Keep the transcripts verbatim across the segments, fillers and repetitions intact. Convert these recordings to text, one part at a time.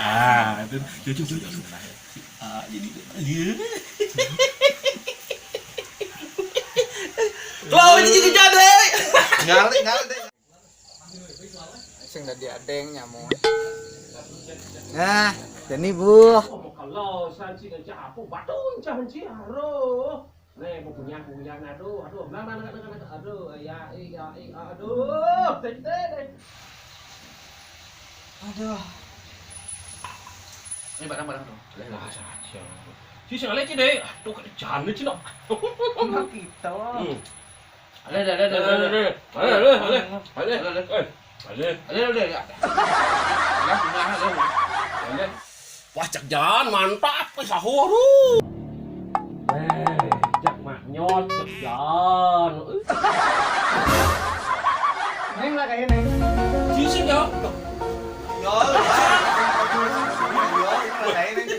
Ah, itu. Jujur, jujur. Ah, jadi. Iya. Kalau jadi jadi. Ngalih, ngalih deh. Sing dadi adeng nyamuk. Nah, Deni, Bu. Kalau sanci kerja apa? Batu cah sanci, aduh. Nih, mau punya, punya, aduh, aduh, nah, nah, nah, nah, nah, aduh, ya, iya, iya, aduh, teh, teh, teh. Aduh. Ini barang-barang tuh. Lah, saja. Si sing alih ki deh, aduh, kerjaan ini, Cino. Nah, kita. Hmm. Alih, alih, alih, alih, alih. Alih, alih, alih. Alih, alih. Eh, alih. Alih, alih, alih. Alih, alih, alih. Alih. Wah, cek jalan mantap, wis sahur. Eh, cek mah nyot, cek jalan. Neng lah kayak neng. Sisi ya. Ya, ya, ya, kayak neng.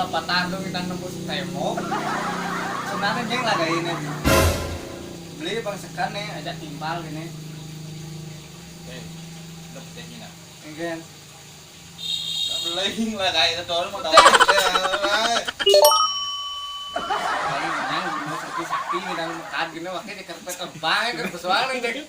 Patah tuh kita nembus tembok. Sebenarnya dia nggak ada ini. Beli bang sekan nih, ajak timpal gini. Eh, udah putih gini. Enggak. Beling lah kayak itu orang mau tahu. Paling menang, mau sakti-sakti, menang mekat gini, makanya dikerpet lebay, kan persoalan deh.